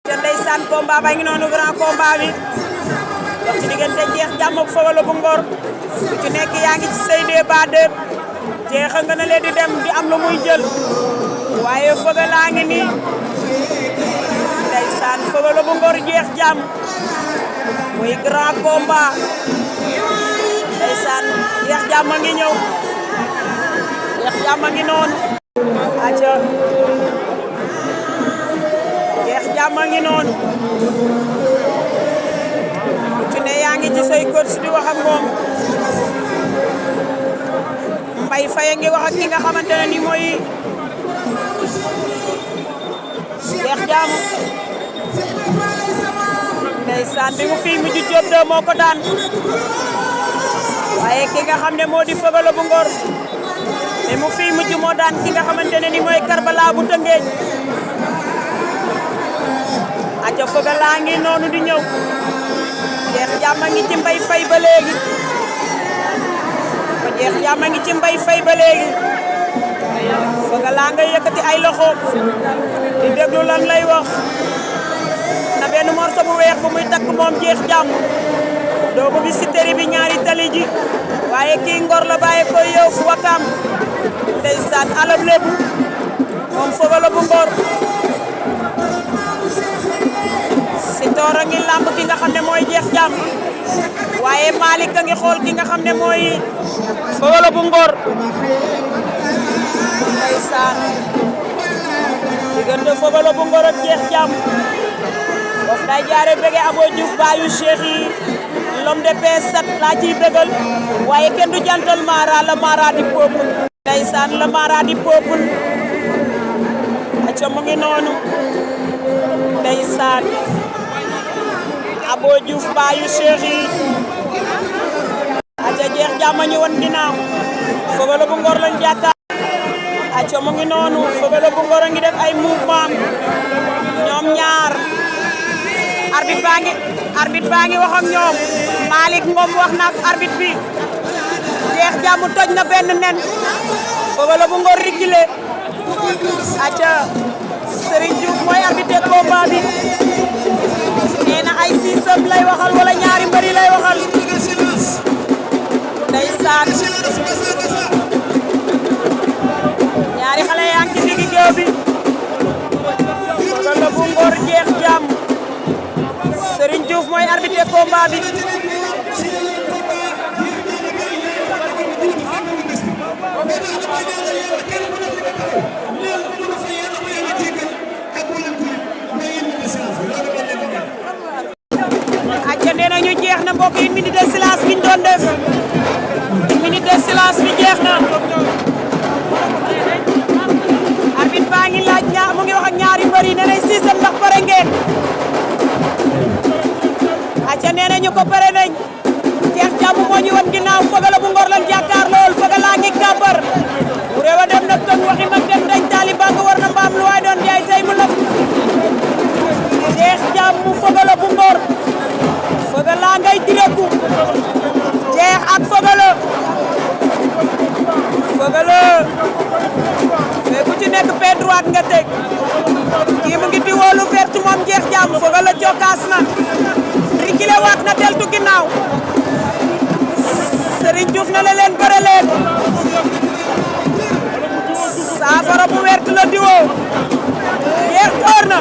te ndeysaan combat ba ngi noonu grand combat bi dox ci diggante Jeex Jàmm ak Feugeula bu Ngor ku ci nekk yaa ngi ci say débat de Jeex nga na leen di dem di am lu muy jël waaye Feugeula ngi nii ndeysaan Feugeula bu Ngor Jeex Jàmm muy grand combat ndeysaan Jeex Jàmm a ngi ñëw Jeex Jàmm a ngi noonu aca Jeex Jàmm a ngi noonu ku ci ne yaa ngi ci say coach di wax ak moom Mbaye Faye ngi wax ak ki nga xamante ne ni mooy Jeex Jàmm ndeysaan bi mu fii mujj Diop de moo ko daan waaye ki nga xam ne moo di Feugeula bu Ngor te mu fii mujj moo daan ki nga xamante ne ni mooy Karbala bu Tëngéej aca Feugeula ngi noonu di ñëw Jeex Jàmm a ngi ci Mbaye Faye ba léegi Jeex Jàmm a ngi ci Mbaye Faye ba léegi Feugeula nga yëkkati ay loxo di déglu lan lay wax na benn morceau bu weex bu muy takk moom Jeex Jàmm doo ko gis ci teri bi ñaari tali ji waaye kii Ngor la bàyyi koy yow fu Wakam ndeysaan alab lébu moom Feugeula bu Ngor si toor a ngi làmb ki nga xam ne mooy Jeex Jàmm waaye Malick a ngi xool ki nga xam ne mooy Feugeula bu Ngor ndeysaan diggante Feugeula bu Ngor ak Jeex Jàmm of day jaare bëgge Abo Diouf baayu Cheikh yi l'homme de paix sat laa ciy bëggal waaye kenn du jantal Mara la Mara di peuple ndeysaan la Mara di peuple acca mu ngi noonu ndeysaan Abo Diouf baayu Cheikh yi acca Jeex Jàmm ñu won ginnaaw Feugeula bu Ngor lañ jàkkaar acca mu ngi noonu Feugeula bu Ngor a ngi def ay mouvement ñoom ñaar arbitre baa ngi wax ak ñoom Malick Ngom wax na ak arbitre bi Jeex Jàmm toj na benn nen Feugeula bu Ngor rigile acca Serigne Diouf mooy arbitre combat bi nee na ay siisam lay waxal wala ñaari mbëri lay waxal ndeysaan ñaari xale yaa ngi ci diggi géew bi Feugeula bu Ngor Jeex Jàmm Serigne Diouf mooy arbitre combat bi acca nee nañu jeex na mbokk yi minute de silence bi ñu doon def minute de silence bi jeex na arbitre baa ngi laaj mu ngi wax ak ñaari mbër yi nee nañ siisam ndax pare ngeen acca nee nañu ko pare nañ Jeex Jàmm moo ñu wan ginnaaw Feugeula bu Ngor lañ jàkkaar lool Feugeula ngi kàmbar bu réew a dem nag tëng waxi mag dem dañ taali bàgg war na mbaam lu waay doon jaay tey mu lëpp Jeex Jàmm Feugeula bu Ngor Feugeula ngay direku Jeex ak Feugeula mais ku ci nekk pied droite nga teg kii mu ngi di wóolu vert moom Jeex Jàmm Feugeula jokkaas na rikile waat na deltu ginnaaw Serigne Diouf na leen bëre leen saafara bu wert la diwoo Jeex door na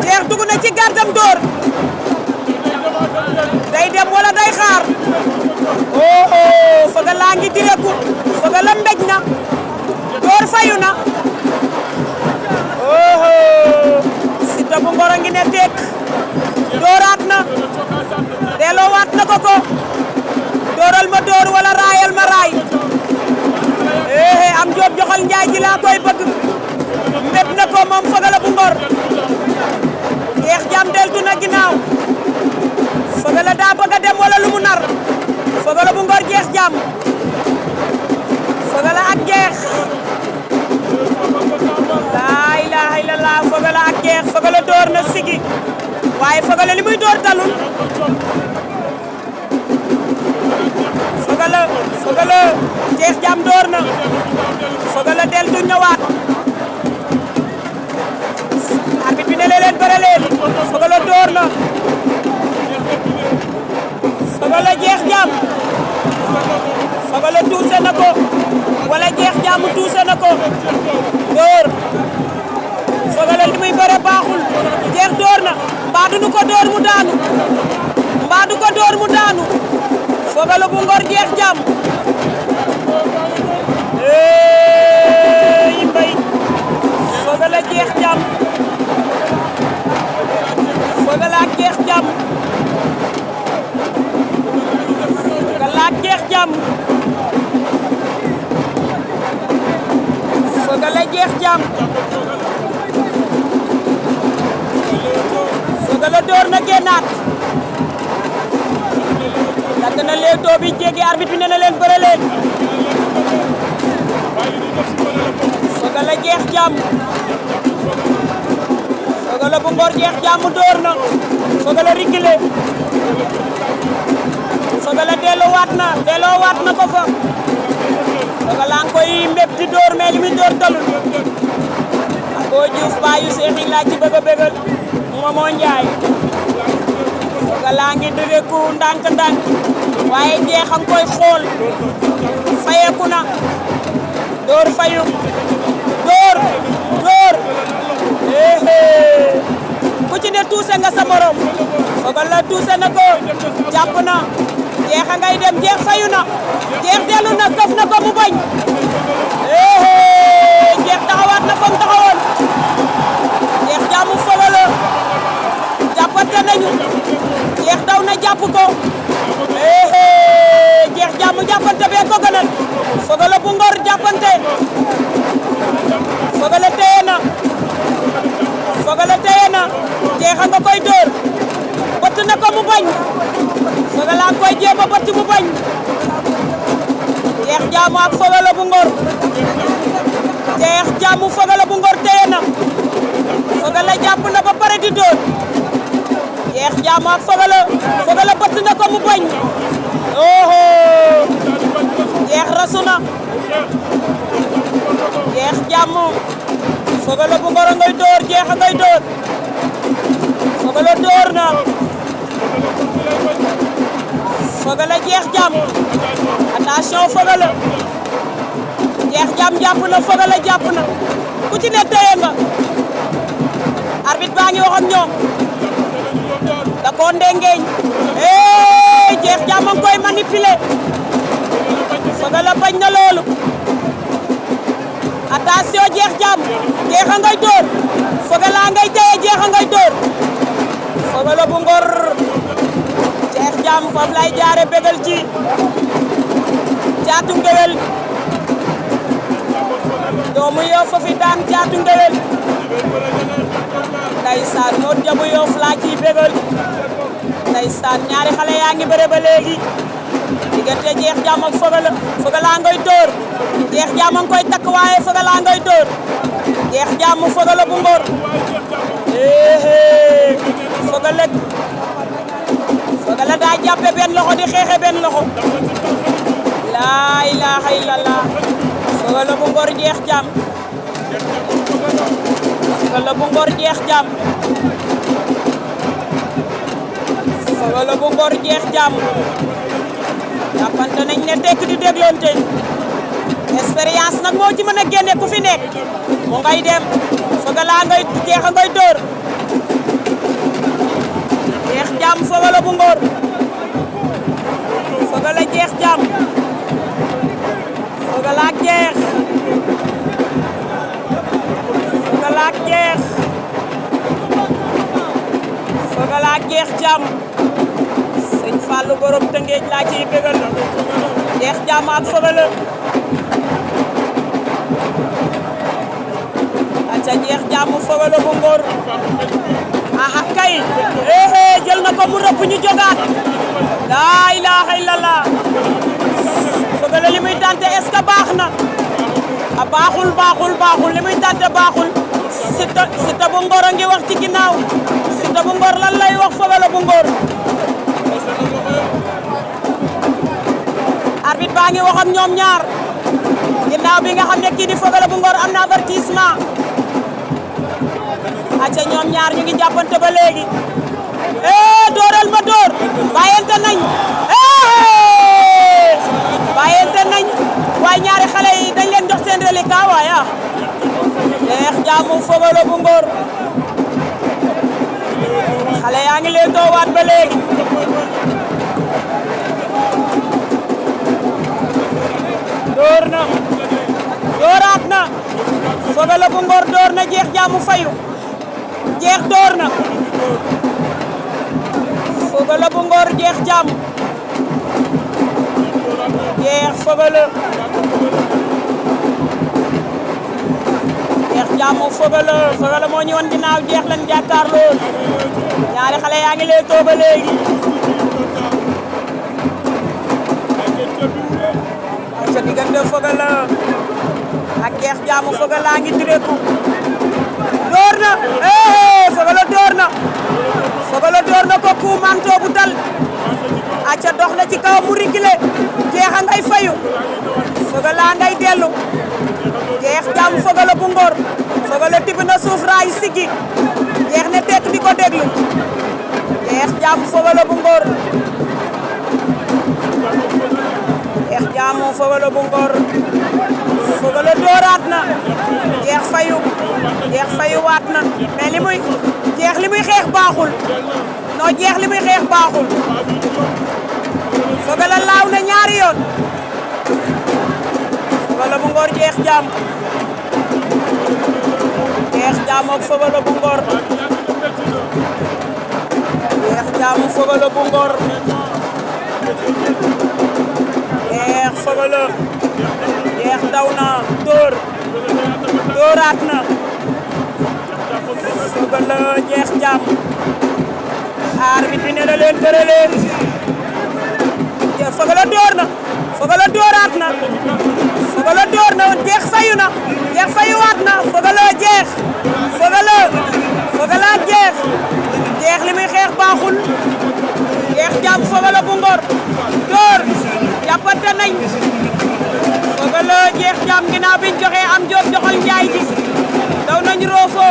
Jeex dugg na ci gardam door day dem wala day xaar oh Feugeula ngi direku Feugeula mbéj na door fayu na oh Siteu bu Ngor a ngi ne tekk dooraat na delloowaat na ko dooral ma door wala raayal ma raay am Joob joxal Njaay ji laa koy bëgg mbét na ko moom Feugeula bu Ngor Jeex Jàmm deltu na ginnaaw Feugeula daa bëgg a dem wala lu mu nar Feugeula bu Ngor Jeex Jàmm Feugeula ak Jeex laa ilaaha illallah Feugeula ak Jeex Feugeula door na sigi waaye Feugeula li muy door dalul Feugeula Jeex Jàmm door na Feugeula deltu ñëwaat arbitre bi ne leen bëre leen door Feugeula li muy bëre baaxul Jeex door na mbaa du ko door mu daanu mbaa du ko door mu daanu Feugeula bu Ngor Jeex Jàmm yi mbay Feugeula Jeex Jàmm Feugeula ak Jeex Jàmm Feugeula ak Jeex Jàmm Feugeula Jeex Jàmm Feugeula door na génnaat dagg na leewtoo bi jéggi arbitre bi nee na leen bëre leen Feugeula Jeex Jàmm Feugeula bu Ngor Jeex Jàmm door na Feugeula reculé Feugeula delloowaat na ko fa Feugeula nga koy mbéb di door mais li muy door talul Abo Diouf baayu Seex yi laa ci bëgg a bégal Momo Njaay Feugeula ngi dëgëku ndànk-ndànk waaye Jeex a ngi koy xool fayeku na door fayu door ku ci ne tuuse nga sa morom Feugeula tuuse na ko jàpp na Jeex a ngay dem Jeex fayu na Jeex dellu na këf na ko mu bañ Jeex taxawaat na fa mu taxawoon Jeex Jàmm Feugeula jàppante nañu Jeex daw na jàpp ko Jeex Jàmm jàppante bee ko gënal Feugeula bu Ngor jàppante Feugeula téye na Jeex a nga koy dóor bëtt na ko mu bañ Feugeula a koy jéem a bëtt mu bañ Jeex Jàmm ak Feugeula bu Ngor Jeex Jàmm Feugeula bu Ngor téye na Feugeula jàpp na ba pare di dóor Jeex Jàmm ak Feugeula bëtt na ko mu bañ Jeex rasu na Jeex Jàmm Feugeula bu Ngor a ngay dóor Jeex a ngay dóor Feugeula dóor na Feugeula Jeex Jàmm attention Feugeula Jeex Jàmm jàpp na Feugeula jàpp na ku ci ne téye nga arbitre baa ngi wax ak ñoom da koo ndengeeñ Jeex Jàmm a ngi koy manipuler Feugeula bañ na loolu attention Jeex Jàmm Jeex a ngay dóor Feugeula ngay téye Jeex a ngay dóor Feugeula bu Ngor Jeex Jàmm foofu lay jaare bégal ci Caatu Ngewel doomu Yoff fi daan Caatu Ngewel ndeysaan moo jabu Yoff laa ciy bégal ndeysaan ñaari xale yaa ngi bëre ba léegi diggante Jeex Jàmm ak Feugeula ngay dóor Jeex Jàmm a ngi koy takk waaye Feugeula ngay dóor Jeex Jàmm Feugeula bu Ngor Feugeula daa jàppe benn loxo di xeexe benn loxo laa ilaaha illallah Feugeula bu Ngor Jeex Jàmm Feugeula bu Ngor Jeex Jàmm Feugeula bu Ngor Jeex Jàmm jàppante nañ ne tekk di dégloonte expérience nag moo ci mën a génne ku fi nekk mu ngay dem Feugeula ngay Jeex a ngay dóor Jeex Jàmm Feugeula bu Ngor Feugeula Jeex Jàmm Feugeula ak Jeex Feugeula ak Jeex Feugeula ak Jeex Jàmm Sëñ Fallu borom Tëngéej laa ciy bégal Jeex Jàmm ak Feugeula aca Jeex Jàmm Feugeula bu Ngor aha kay jël na ko mu rëpp ñu jogaat laa ilaaha illallah Feugeula li muy tante est-ce que baax na a baaxul li muy tante baaxul Siteu bu Ngor a ngi wax ci ginnaaw Siteu bu Ngor lan lay wax Feugeula bu Ngor arbitre baa ngi wax ak ñoom ñaar ginnaaw bi nga xam ne kii di Feugeula bu Ngor am na avertissement acca ñoom ñaar ñu ngi jàppante ba léegi dooral ma door bàyyante nañ waaye ñaari xale yi dañ leen jox seen reliquat ka waaya Cheikh Diamou Feugeuleu bu Ngor xale yaa ngi leen toowaat ba léegi door na dooraat na Feugeuleu bu Ngor door na Cheikh Diamou fayu Cheikh door na Feugeuleu bu Ngor Cheikh Diamou Cheikh Feugeuleu Cheikh Diamou Feugeuleu moo ñu woon ginnaaw Cheikh lañ jàkkaarloo ñaari xale yaa ngi leen too ba léegi ca diggante Feugeuleu ak Cheikh Diamou Feugeuleu ngi direeku door na Feugeuleu door na ko coup manteau bu dal acca dox na ci kaw mu rigile Cheikh a ngay fayu Feugeuleu ngay dellu Cheikh Diamou Feugeuleu bu Ngor Feugeuleu tibb na suuf raay siggi Cheikh ne tekk di ko déglu Cheikh Diamou Feugeuleu bu Ngor Cheikh Diamou Feugeuleu bu Ngor Feugeuleu dooraat na Cheikh fayu waat na mais li muy xeex baaxul non Cheikh li muy xeex baaxul Feugeuleu laaw na ñaari yoon Feugeuleu bu Ngor Cheikh Diamou ak Feugeuleu bu Ngor Cheikh Diamou Feugeuleu bu Ngor Cheikh Feugeuleu Cheikh daw na dooraat na Feugeuleu Cheikh Diamou arbitre bi ne na leen bëre leen Feugeuleu door na Feugeuleu dooraat na Feugeuleu door na Cheikh fayu na Cheikh fayuwaat na Feugeuleu Cheikh Feugeuleu ak Cheikh li muy xeex baaxul Cheikh Diamou Feugeuleu bu Ngor door jàppante nañ Feugeuleu Cheikh Diamou ginnaaw biñ joxe am Diop joxal Njaay ji daw nañ roofo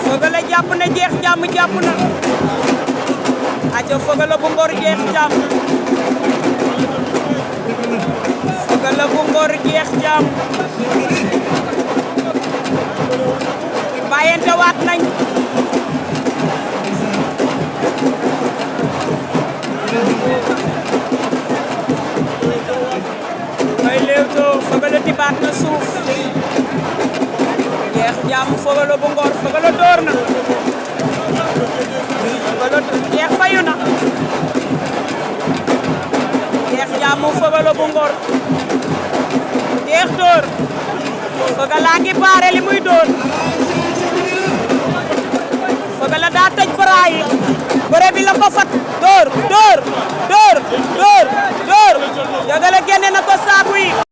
Feugeuleu jàpp na Cheikh Diamou jàpp na aca Feugeuleu bu Ngor Cheikh Diamou Feugeuleu bu Ngor Cheikh Diamou bàyyente waat nañ ngay léewtoo Feugeuleu tibaat na suuf Cheikh Diamou Feugeuleu bu Ngor Feugeuleu door na Cheikh fayu na Cheikh Diamou Feugeuleu bu Ngor Cheikh door Feugeuleu ngi baare li muy door Feugeuleu daa tëj bras yi bëre bi la ko fat door Feugeuleu génne na ko saaku yi